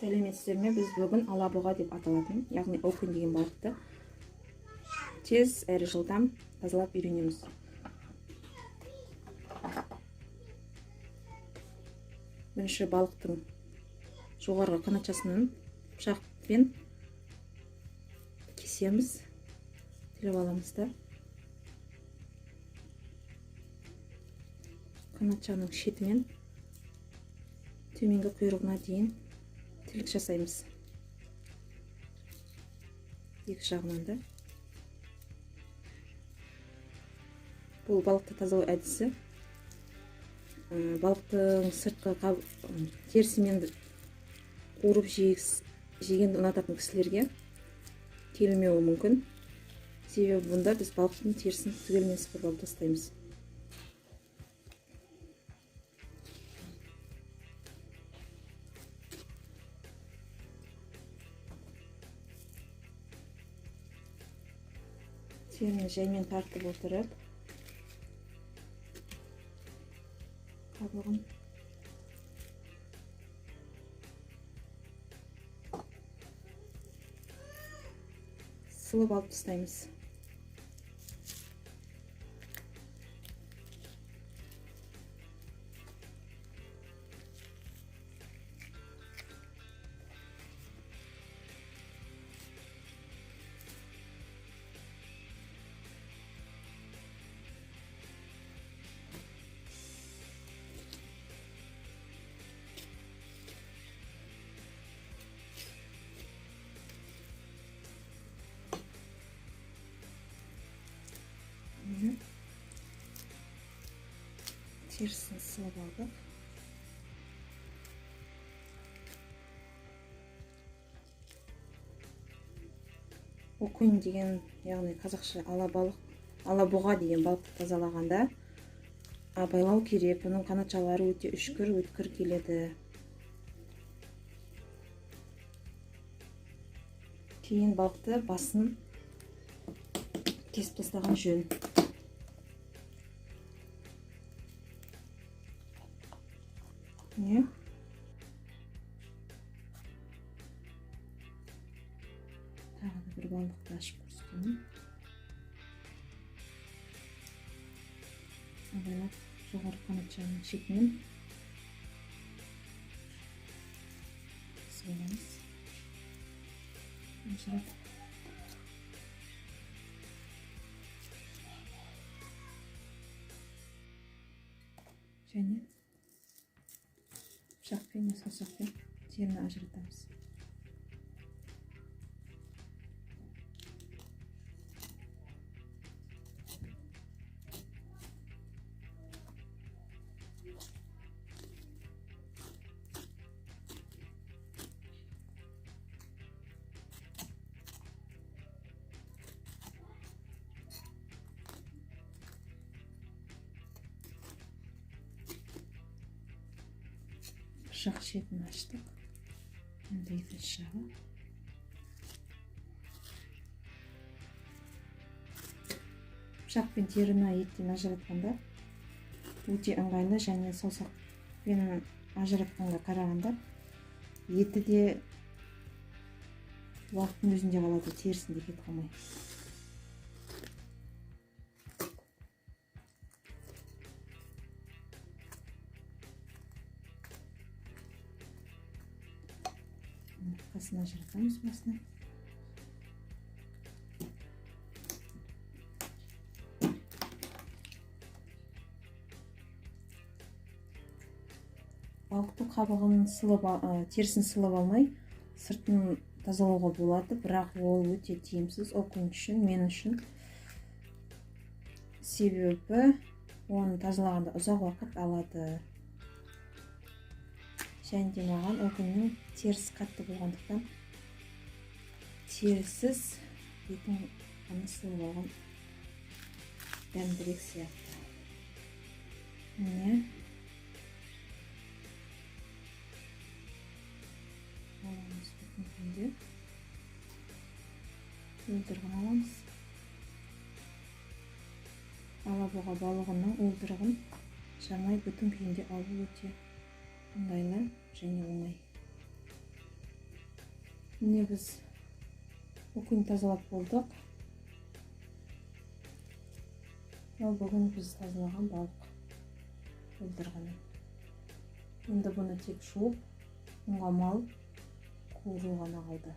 Сәлеметсіздер ме? Біз бүгін алабұға деп аталатын, яғни окунь деген балықты тез әрі жылдам тазалап үйренеміз. Бірінші балықтың жоғарғы қанатшасынан пышақпен кесеміз, тіліп аламыз да қанатшаның шетімен төменгі құйрығына дейін тілік жасаймыз. Екі жағынан да. Бұл балықты тазалау әдісі балықтың сыртқы терісімен қуырып жегенді ұнататын кісілерге келмеуі мүмкін. Себебі бұнда біз балықтың терісін түгелімен сыпырып алып тастаймыз. Теріні жаймен тартып отырып, қабығын сылып алып тастаймыз. Терісін сылып алдық. Окунь деген, яғни қазақша алабұға деген балықты тазалағанда абайлау керек. Бұның қанатшалары өте үшкір, өткір келеді. Кейін балықты басын кесіп тастаған жөн. Тағы да бір балықты ашып көрсетемін. Абайлап жоғары қанатшаның шетінен кесіп аламыз. Және пышақпен не саусақпен теріні ажыратамыз. Пышақ шетін аштық. Енді екінші жағы. Пышақпен теріні еттен ажыратқанда өте ыңғайлы, және саусақпен ажыратқанға қарағанда еті де уақыттың өзінде қалады, терісінде кетіп қалмай. Қасына ажыратамыз басына. Балықтың қабығын сылып, терісін сылып алмай, сыртын тазалауға болады, бірақ ол өте тиімсіз окунь үшін, мен үшін. Себебі оны тазалағанда ұзақ уақыт алады. Және де маған окуньнің терісі қатты болғандықтан терісіз етін ғана сылып алған дәмдірек сияқты. Міне. Аламыз бүтін күйінде. Уылдырығын аламыз. Алабұға балығының уылдырығын жармай бүтін күйінде алу өте ыңғайлы және оңай. Міне, біз окунь тазалап болдық. Ал бүгін біз тазалаған балық уылдырығымен. Енді бұны тек жуып, ұнға малып, қуыру ғана қалды.